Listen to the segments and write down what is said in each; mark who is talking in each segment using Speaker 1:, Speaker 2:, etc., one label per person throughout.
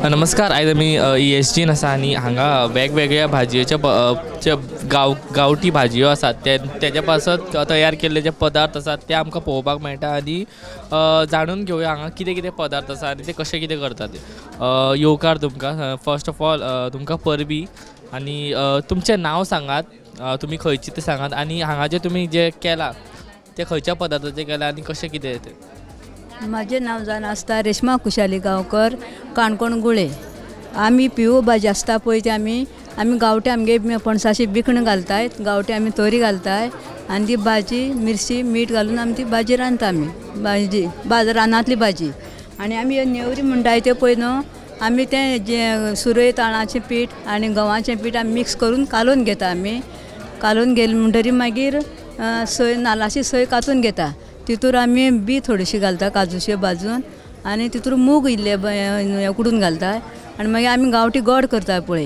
Speaker 1: नमस्कार, आयज आमी ESGन आसा आनी हांगा वेगवेगळ्या भाजयेच्या गांवठी भाजयो आसात तेज्या पासत तयार केल्ले जे पदार्थ आसात ते आमकां पळोवपाक मेळटा आनी जाणून घेवया हांगा कितें कितें पदार्थ आसा आनी ते कशें कितें करतात ते. येवकार तुमकां. फर्स्ट ऑफ ऑल तुमकां परबी आनी तुमचें नांव सांगात, तुमी खंयची तें सांगात आनी हांगा जे तुमी जे केलां तें खंयच्या पदार्थाचें केलां आनी कशें कितें तें.
Speaker 2: म्हाजें नांव जावन आसता रेश्मा कुशाली गांवकर, काणकोण गुळे. आमी पिवो भाजी आसता पळय ती आमी आमी गांवठी आमगे पणसाची बिकणां घालताय, गांवठी आमी तोरी घालताय आनी ती भाजी मिरची मीठ घालून आमी ती भाजी रांदता आमी भाजी बाजार रानांतली भाजी. आनी आमी नेवरी म्हणटाय ते पळय न्हू, आमी तें जें सुरय तांदळाचें पीठ आनी गंवाचें पीठ आमी मिक्स करून कालोवन घेता. आमी कालोवन घेतलें म्हणटरीर मागीर सोय नाल्लाची सोय कातून घेता, तितूर आमी बी थोडीशी घालता काजूचे भाजून आनी तितूर मूग इल्ले उकडून घालता आनी मागीर आमी गांवठी गोड करता पळय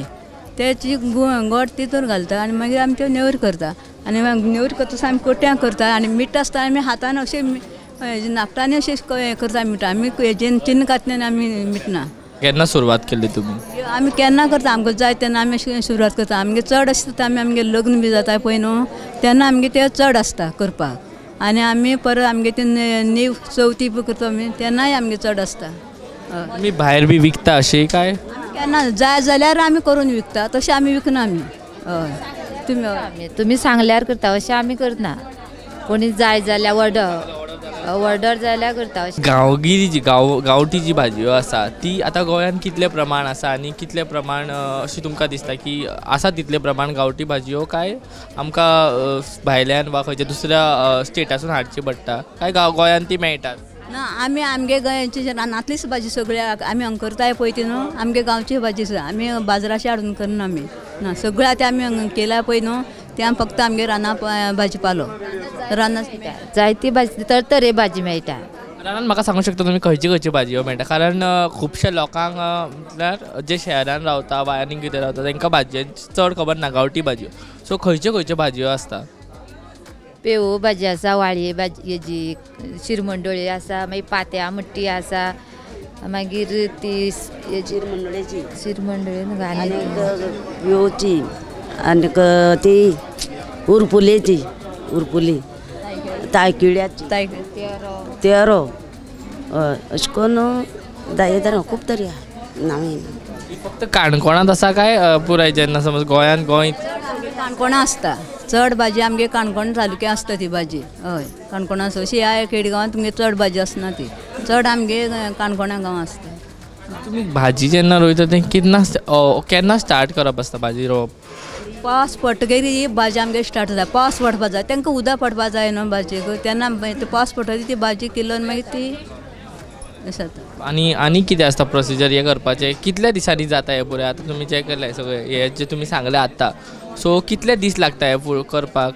Speaker 2: तेची गोड तितूर घालता आनी मागीर आमी त्यो नेवरी करता. आनी नेवरी करता आमी कोट्यां करता आनी मीठ आसता आमी हातान अशें नाकटांनी अशें करता मीठ, आमी हेजेन चिन्न कातल्यान आमी मीठ ना.
Speaker 1: केन्ना सुरवात केली तुमी?
Speaker 2: आमी केन्ना करता, आमकां जाय तेन्ना आमी अशें सुरवात करता. आमगे चड आसता आमी आमगे लग्न बी जाता पळय न्हू तेन्ना आमगे तें चड आसता करपाक आनी आमी परत आमगे ते नीव चवथी बी करता आमी तेन्नाय आमगे चड आसता.
Speaker 1: तुमी भायर बी विकता अशी काय?
Speaker 2: केन्ना जाय जाल्यार आमी करून विकता, तशें आमी विकना आमी. हय, तुमी
Speaker 3: तुमी सांगल्यार करता, अशें आमी करना. कोणी जाय जाल्यार ऑर्डर ऑर्डर जाल्यार करता.
Speaker 1: गांवगिरी जी गांवठी जी भाजयो आसा ती आतां गोंयांत कितले प्रमाण आसा आनी कितले प्रमाण अशें तुमकां दिसता की आसा तितले प्रमाण गांवठी भाजयो काय आमकां भायल्यान वा खंयच्या दुसऱ्या स्टेटासून हाडची पडटा काय गोंयांत ती मेळटात?
Speaker 2: ना, आमी आमगे गोंयची रानांतलीच भाजी सगळी आमी हांगा करताय पळय ती न्हू, आमगे गांवची भाजी आमी बाजाराची हाडून करना आमी. ना, सगळें आतां आमी केल्या पळय न्हू ते आमी फक्त आमगे राना भाजी पालो राना
Speaker 3: जायती भाजी तरतरे भाजी मेळटा
Speaker 1: रानान. म्हाका सांगूंक शकता तुमी खंयची खंयची भाजयो मेळटा? कारण खुबश्या लोकांक म्हटल्यार जे शहरान रावता वा आनीक कितें रावता तांकां भाजयांची चड खबर ना गांवठी भाजयो. सो खंयच्यो खंयच्यो भाजयो आसता?
Speaker 3: पेवो भाजी आसा, वाळये भाजी, हेजी शिरमंडोळी आसा, मागीर पात्या मट्टी आसा, मागीर ती
Speaker 4: शिरमंडोळेची
Speaker 3: शिरमंडोळी
Speaker 4: आनी पेवची आनी ती उरपुलेची, उरपुली, तायकिळ्याची, तेरो, हय, अशें करून जाय खूब तरी आहा नांव येना.
Speaker 1: फक्त काणकोणांत आसा काय पुराय जेन्ना समज गोंयांत गोंय
Speaker 2: काणकोणा आसता चड भाजी आमगे काणकोण तालुक्या आसता ती भाजी. हय, काणकोणा आसता. अशी ह्या खेडेगांवांत तुमगे चड भाजी आसना ती, चड आमगे काणकोणा गांव आसता.
Speaker 1: तुमी भाजी जेन्ना रोयता तें केन्ना केन्ना स्टार्ट करप आसता भाजी रोवप?
Speaker 2: पावस पडटकीर ही भाजी आमगे स्टार्ट जाता. पावस पडपा जाय तांकां उदक पडपा जाय न्हू भाजयेक, तेन्ना पावस पडटकीर ती भाजी किल्लोन मागीर ती जाता.
Speaker 1: आनी आनी कितें आसता प्रोसिजर हें करपाचें? कितल्या दिसांनी जाता हें पुराय? आतां तुमी जें केलें सगळें हें जें तुमी सांगलें आतां, सो कितले दीस लागता हें फूल करपाक?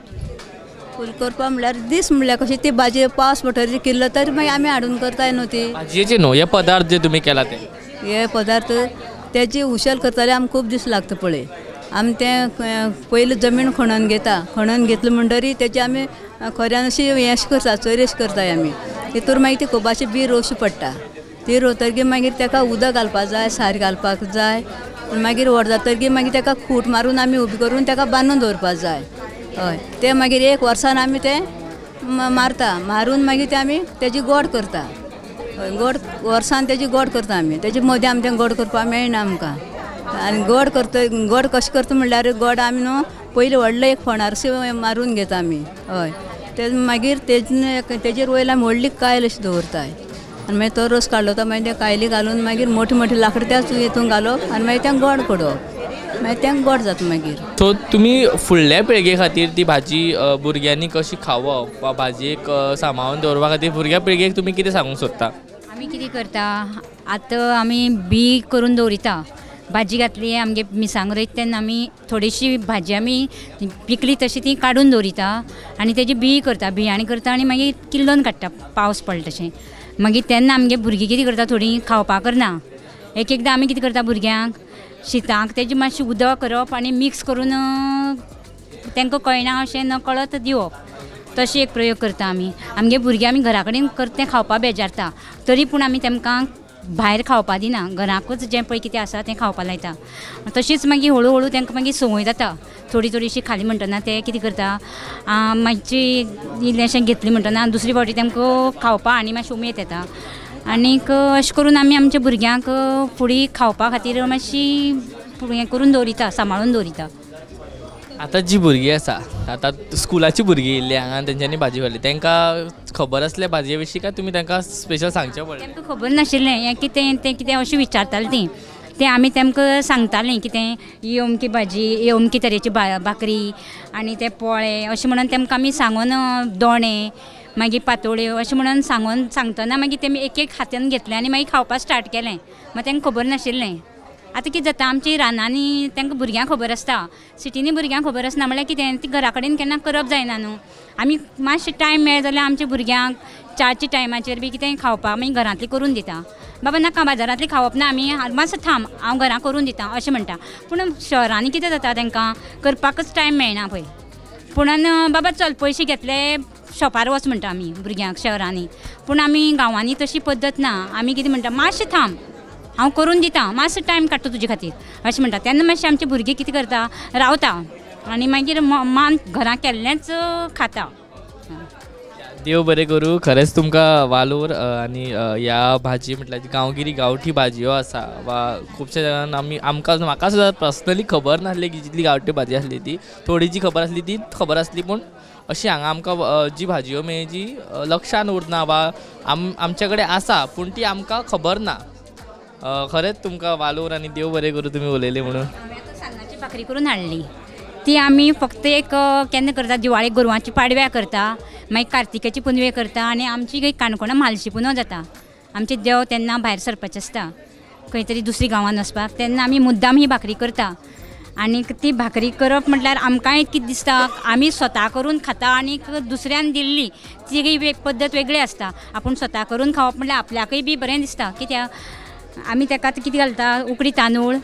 Speaker 2: फूल करपाक म्हणल्यार दीस म्हणल्यार कशें ती भाजी पावस पडटकीर किल्लो तरी मागीर आमी हाडून करताय न्हू ती
Speaker 1: भाजयेचे न्हू हे पदार्थ जे तुमी केला ते
Speaker 2: हे पदार्थ तेजी उशल करतले आमकां खूब दीस लागता पळय. आमी तें पयलीं जमीन खणोन घेता, खणोन घेतलें म्हणटरीर तेजी आमी खऱ्यान अशी हें अशें करता, चोरी अशी करताय आमी. तितूर मागीर ती कोबाची बी रोवची पडटा, ती रोवतकीर मागीर ताका उदक घालपाक जाय, सारें घालपाक जाय, मागीर व्हड जातकीर मागीर ताका खूट मारून आमी उबी करून ताका बांदून दवरपाक जाय. हय, तें मागीर एक वर्सान आमी तें मारता, मारून मागीर तें आमी तेजी गोड करता. हय, गोड वर्सान तेजी गोड करता आमी. तेजे मदीं आमी तें गोड करपाक मेळना आमकां. आनी गोड करता, गोड कशें करता म्हणल्यार गोड आमी न्हू पयलीं व्हडलो एक फोंडार मारून घेता आमी. हय, ते मागीर तेजेर वयल्यान आमी व्हडली कायल अशी दवरताय आनी मागीर तो रोस काडलो तो मागीर ते कायली घालून मागीर मोठी मोठी लाकडां त्याच हितून घालप आनी मागीर तें गोड कडोवप, मागीर तें गोड जाता मागीर.
Speaker 1: सो तुमी फुडल्या पिळगे खातीर ती भाजी भुरग्यांनी कशी खावप वा भाजयेक सांबाळून दवरपा खातीर भुरग्या पिळगेक तुमी कितें सांगूंक सोदता?
Speaker 5: आमी कितें करता आतां आमी बी करून दवरिता. भाजी घातली आमगे मिरसांग रोयता तेन्ना आमी थोडीशी भाजी आमी पिकली तशी ती काडून दवरिता आनी तेजी बी करता, बियाणी करता आनी मागीर किल्लोन काडटा पावस पडटा तशें. मागीर तेन्ना आमगे भुरगीं कितें करता, थोडीं खावपाक करना. एक एकदां आमी कितें करता भुरग्यांक शिताक तेजें मातशें उदक करप आनी मिक्स करून तांकां कळना अशें नकळत दिवप, तशें एक प्रयोग करता आमी. आमगे भुरगीं आमी घरा कडेन करता तें खावपाक बेजारता, तरी पूण आमी तांकां भायर खावपा दिना, घराकूच जें पळय कितें आसा तें खावपा लायता. तशीच मागीर हळू हळू तांकां मागीर संवय जाता. थोडी थोडीशी खाली म्हणटना ते कितें करता, मातशी इल्लेंशें घेतली म्हणटना दुसरी फावटी तांकां खावपा आनी मातशी उमेद येता. आनीक अशें करून आमी आमच्या भुरग्यांक फुडें खावपा खातीर मातशी हें करून दवरिता, सांबाळून दवरिता.
Speaker 1: आतां जी भुरगीं आसा, आतां स्कुलाची भुरगीं येयल्ली हांगा आनी तेंच्यांनी भाजी व्हरली, तांकां खबर आसलें भाजये विशीं काय तुमी तांकां स्पेशल सांगचें पडलें?
Speaker 5: तांकां खबर नाशिल्लें हें कितें तें कितें अशें विचारतालीं तीं, तें आमी तांकां सांगतालीं कितें ही अमकी भाजी, ही अमकी तरेची भाकरी आनी ते पोळे अशें म्हणून तांकां आमी सांगून, दोणे मागीर पातोळ्यो अशें म्हणून सांगून सांगतना मागीर तेमी एक एक हातान घेतलें आनी मागीर खावपाक स्टार्ट केलें. मागीर तांकां खबर नाशिल्लें. आतां कितें जाता, आमची रानांनी तांकां भुरग्यांक खबर आसता, सिटींनी भुरग्यांक खबर आसना. म्हणल्यार कितें ती घरा कडेन केन्ना करप जायना न्हू. आमी मातशें टायम मेळ्ळें जाल्यार आमच्या भुरग्यांक च्याच्या टायमाचेर बी कितें खावपाक मागीर घरांतली करून दिता. बाबा नाका बाजारांतली खावप ना, आमी मातसो थांब हांव घरां करून दिता अशें म्हणटा. पूण शहरांनी कितें जाता, तांकां करपाकच टायम मेळना पळय. पूण बाबा चल पयशे घेतले शॉपार वच म्हणटा आमी भुरग्यांक शहरांनी. पूण आमी गांवांनी तशी पद्दत ना. आमी कितें म्हणटा, मातशें थांब हांव करून दिता, मातसो टायम काडटा तुजे खातीर अशें म्हणटा. तेन्ना मातशें आमची भुरगीं कितें करता, रावता आनी मागीर मान घरां केल्लेंच खाता.
Speaker 1: देव बरें करूं, खरेंच तुमकां वालोर आनी ह्या भाजी म्हटल्यार गांवगिरी गांवठी भाजयो आसा वा खुबशे जाणांक आमी आमकां म्हाका सुद्दां पर्सनली खबर नासली की जितली गांवठी भाजी आसली ती, थोडी जी खबर आसली ती खबर आसली, पूण अशी हांगा आमकां जी भाजयो मेळ्ळी जी लक्षान उरना वा आमचे कडेन आसा पूण ती आमकां खबर ना. खरेंच तुमकां वालोर आनी देव बरें करूं तुमी उलयले म्हणून.
Speaker 5: हांवें आतां सान्नाची भाकरी करून हाडली, ती आमी फक्त एक केन्ना करता, दिवाळेक गोरवांची पाडव्या करता, मागीर कार्तिकेची पुनवे करता आनी आमची काणकोणा म्हालशी पुनव जाता. आमचे देव तेन्ना भायर सरपाचें आसता खंय तरी दुसरी गांवांत वचपाक, तेन्ना आमी मुद्दाम ही भाकरी करता. आनी ती भाकरी करप म्हटल्यार आमकांय कितें दिसता, आमी स्वता करून खाता आनी दुसऱ्यान दिल्ली ती एक पद्दत वेगळी आसता. आपूण स्वता करून खावप म्हटल्यार आपल्याकय बी बरें दिसता. कित्याक आमी ताका कितें घालता, उकडी तांदूळ,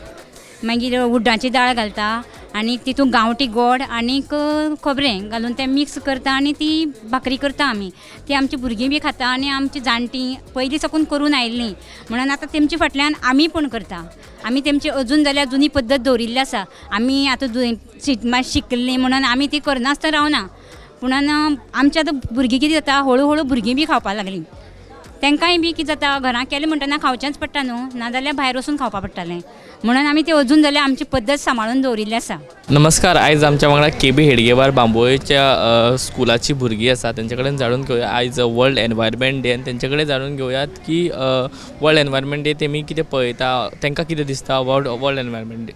Speaker 5: मागीर उड्डाची दाळ घालता आनी तितून गांवठी गोड आनीक खोबरें घालून तें मिक्स करता आनी ती भाकरी करता आमी. ती आमची भुरगीं बी खाता आनी आमची जाणटीं पयलीं साकून करून आयिल्लीं म्हणून आतां तेमचे फाटल्यान आमी पण करता. आमी तेमची अजून जाल्यार जुनी पद्दत दवरिल्ली आसा. आमी आतां मातशी शिकल्लीं म्हणून आमी ती करनासतना रावना, पूण आमची आतां भुरगीं कितें जाता, हळू हळू भुरगीं बी खावपाक लागलीं. तांकांय बी कितें जाता, घरां केलें म्हणटना खावचेंच पडटा न्हू, नाजाल्यार भायर वचून खावपा पडटालें. म्हणून आमी ते अजून जाल्यार आमची पद्दत सांबाळून दवरिल्ली आसा.
Speaker 1: नमस्कार, आयज आमच्या वांगडा केबी हेडगेवार बांबोळेच्या स्कुलाची भुरगीं आसा, तेंचे कडेन जाणून घेवया. आयज वर्ल्ड एनवायरमेंट डे आनी तेंचे कडेन जाणून घेवयात की वर्ल्ड एनवायरमेंट डे तेमी कितें पळयता, तांकां कितें दिसता वर्ल्ड एनवायरमेंट डे.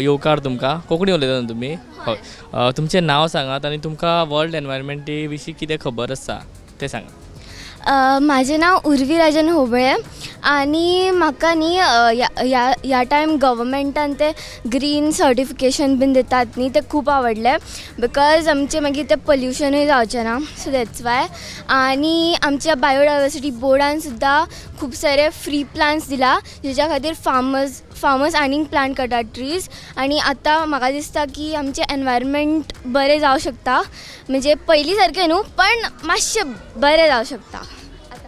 Speaker 1: येवकार तुमकां. कोंकणी उलयता न्हू तुमी? हय. तुमचें नांव सांगात आनी तुमकां वर्ल्ड एनवायरमेंट डे विशीं कितें खबर आसा तें सांगात.
Speaker 6: म्हाजें नांव उर्वी राजन होबळे आनी म्हाका न्ही ह्या टायम गव्हर्मेंटान ते ग्रीन सर्टिफिकेशन बीन दितात न्ही, तें खूब आवडलें because आमचें मागीर तें पोल्युशनूय जावचें ना, सो that's why. आनी आमच्या बायोडायवर्सिटी बोर्डान सुद्दां खूब सारे फ्री प्लांट्स दिला जेच्या खातीर फार्मर्स आनीक प्लांट करतात ट्रीज. आनी आतां म्हाका दिसता की आमचें एनवायरमेंट बरें जावं शकता, म्हणजे पयलीं सारकें न्हू पण मातशें बरें जावं शकता.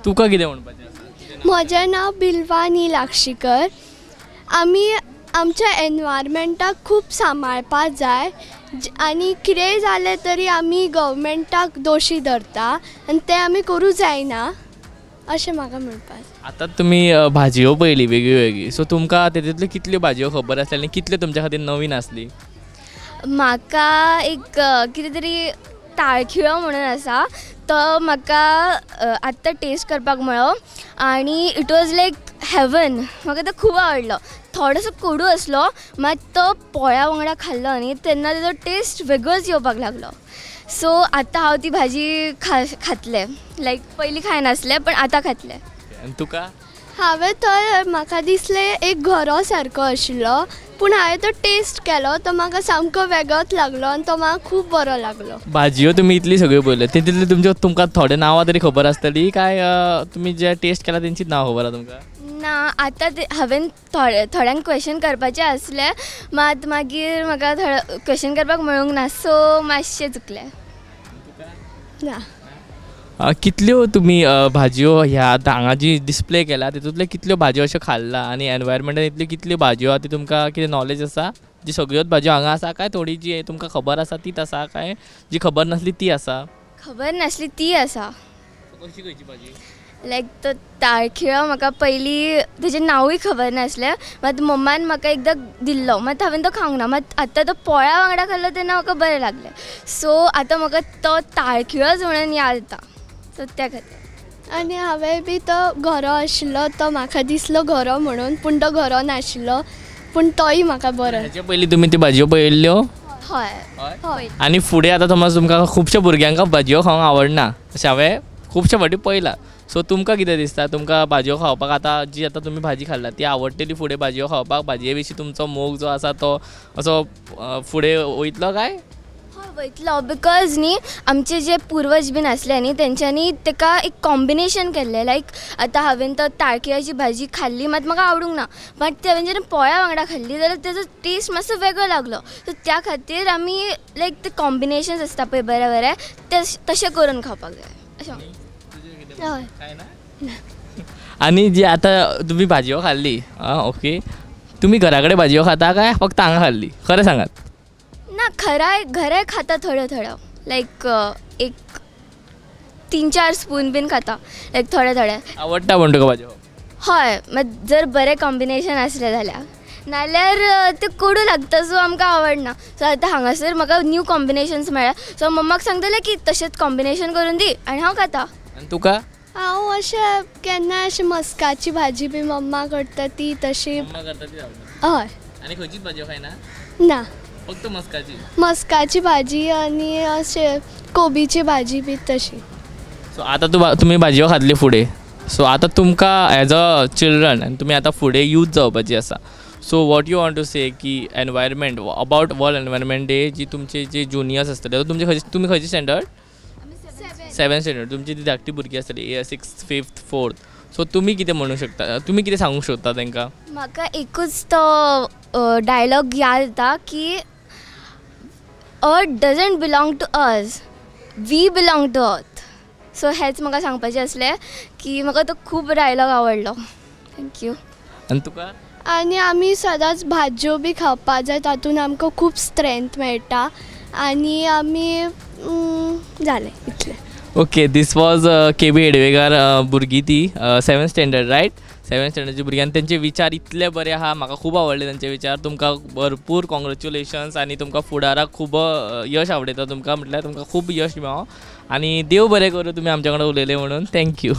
Speaker 1: तुका कितें म्हणपाचें आसा?
Speaker 7: म्हजें नांव बिलवानी लाक्षीकर. आमी आमच्या एनवायरमेंटाक खूब सांबाळपाक जाय आनी कितेंय जालें तरी आमी गव्हर्मेंटाक दोशी धरता आनी तें आमी करूं जायना अशें म्हाका म्हणपाक.
Speaker 1: आतां तुमी भाजयो पळयली वेगळी वेगळी, सो तुमकां तेतूंतल्यो कितल्यो भाजयो खबर आसली आनी कितल्यो तुमच्या खातीर नवीन आसली?
Speaker 6: म्हाका एक कितें तरी ताळखिळो म्हणून आसा तो म्हाका आत्तां टेस्ट करपाक मेळ्ळो आनी it was like heaven. म्हाका तो खूब आवडलो. थोडोसो कोडू आसलो मात तो पोळ्या वांगडा खाल्लो न्ही तेन्ना तेजो टेस्ट वेगळोच येवपाक लागलो. सो आतां हांव ती भाजी खातलें, लायक पयलीं खायनासलें पण आतां खातलें.
Speaker 1: आनी तुका?
Speaker 7: हांवें थंय म्हाका दिसलें एक घरो सारको आशिल्लो पूण हांवें तो टेस्ट केलो तो म्हाका सामको वेगळोच लागलो आनी तो म्हाका खूब बरो लागलो.
Speaker 1: भाजयो तुमी इतली सगळ्यो पळयल्यो तितूंतल्यो तुमच्यो तुमकां थोडे नांवां तरी खबर आसतली काय तुमी जे टेस्ट केला तेंचीच नांवां खबर आसा तुमकां?
Speaker 6: ना, आतां हांवें थोड्यांक क्वेश्चन करपाचें आसलें मात मागीर म्हाका थोडे क्वेश्चन करपाक मेळूंक ना, सो मातशें चुकलें.
Speaker 7: ना.
Speaker 1: कितल्यो तुमी भाजयो ह्या आतां हांगा जी डिस्प्ले केला तितूंतल्यो कितल्यो भाजयो अश्यो खाल्ला आनी एनवायरमेंटान इतल्यो कितल्यो भाजयो आहा ती तुमकां कितें नॉलेज आसा? जी सगळ्योच भाजयो हांगा आसा काय थोडी जी तुमकां खबर आसा तीच आसा काय जी खबर नासली ती आसा?
Speaker 6: खबर नासली ती आसा.
Speaker 1: कशी खंयची भाजी?
Speaker 6: लायक तो ताळखिळो म्हाका पयलीं तेजें नांवूय खबर नासलें, मात मम्मान म्हाका एकदां दिल्लो, मात हांवें तो खावंक ना, मात आतां तो पोळ्या वांगडा खाल्लो तेन्ना म्हाका बरें लागलें. सो आतां म्हाका तो ताळखिळोच म्हणून याद येता, सो त्या खातीर.
Speaker 7: आनी हांवें बी तो घरो आशिल्लो तो म्हाका दिसलो घरो म्हणून, पूण तो घरो नाशिल्लो, पूण तोय म्हाका बरो.
Speaker 1: हेचे पयलीं तुमी त्यो भाजयो पळयल्ल्यो?
Speaker 6: हय हय.
Speaker 1: आनी फुडें आतां समज तुमकां खुबश्या भुरग्यांक भाजयो खावंक आवडना अशें हांवें खुबशे फावटी पळयलां. सो तुमकां कितें दिसता, तुमकां भाजयो खावपाक आतां जी आतां तुमी भाजी खाल्ला ती आवडटली फुडें भाजयो खावपाक? भाजये विशीं तुमचो मोग जो आसा तो असो फुडें वयतलो काय?
Speaker 6: हय वयतलो, because न्ही आमचे जे पुर्वज बीन आसले न्ही तेंच्यांनी तेका एक कॉम्बिनेशन केल्लें. लायक आतां हांवें तो ताळखिळ्याची भाजी खाल्ली मात म्हाका आवडूंक ना, बट ती हांवें जेन्ना पोळ्या वांगडा खाल्ली जाल्यार तेजो टेस्ट मातसो वेगळो लागलो. सो त्या खातीर आमी लायक ते कॉम्बिनेशन्स आसता पळय बरे बरे ते तशें करून खावपाक जाय अशें.
Speaker 7: हय.
Speaker 1: आनी जी आतां तुमी भाजयो खाल्ली, आं ओके, तुमी घरा कडेन भाजयो खाता काय फक्त हांगा खाल्ली? खरें सांगात.
Speaker 6: ना, घराय घराय खाता थोड्यो थोड्यो, लायक एक 3-4 स्पून बीन खाता, लायक थोडे थोडे.
Speaker 1: आवडटा म्हण तुका भाजयो?
Speaker 6: हय, मात जर बरें कॉम्बिनेशन आसलें जाल्यार, नाल्यार ते कोडू लागता, सो आमकां आवडना. सो आतां हांगासर म्हाका न्यू कॉम्बिनेशन्स मेळ्ळा, सो मम्माक सांगतलें की तशेंच कॉम्बिनेशन करून दी आनी हांव खाता.
Speaker 1: आनी तुका?
Speaker 7: हांव अशें केन्ना अशें मस्काची भाजी बी मम्मा करता ती तशी. हय.
Speaker 1: आनी खंयचीच भाजयो खायना?
Speaker 7: ना,
Speaker 1: फक्त मस्काची.
Speaker 7: मस्काची भाजी आनी अशें कोबीची भाजी बी तशी.
Speaker 1: सो आतां तुमी भाजयो खातली फुडें, सो आतां तुमकां एज अ चिल्ड्रन आनी तुमी आतां फुडें यूथ जावपाची आसा, so what you want to say की environment about world environment day जी तुमचे जे जुनियर्स आसतले, तुमचे खंयचे, तुमी खंयचे स्टँडर्ड? 7 स्टँडर्ड. तुमची ती धाकटी भुरगीं आसतली 6th 5th 4th, सो तुमी कितें म्हणूंक शकता, तुमी कितें सांगूंक शकता तांकां?
Speaker 6: म्हाका एकूच तो डायलॉग याद येता की earth doesn't belong to us, we belong to earth. So हेंच म्हाका सांगपाचें आसलें की म्हाका तो खूब डायलॉग आवडलो. Thank you.
Speaker 1: आनी तुका?
Speaker 7: आनी आमी सदांच भाजयो बी खावपाक जाय, तातूंत आमकां खूब स्ट्रेंथ मेळटा. आनी आमी जालें इतलें.
Speaker 1: Okay, this was K B Edvekar भुरगीं ती 7th standard, right? 7th स्टँडर्डची भुरगीं आनी तेंचे विचार इतले बरे आहा, म्हाका खूब आवडले तेंचे विचार. तुमकां भरपूर कॉंग्रेच्युलेशन्स आनी तुमकां फुडाराक खूब यश आवडयता तुमकां, म्हटल्यार तुमकां खूब यश मेळो आनी देव बरें करूं तुमी आमच्या वांगडा उलयले म्हणून. Thank you.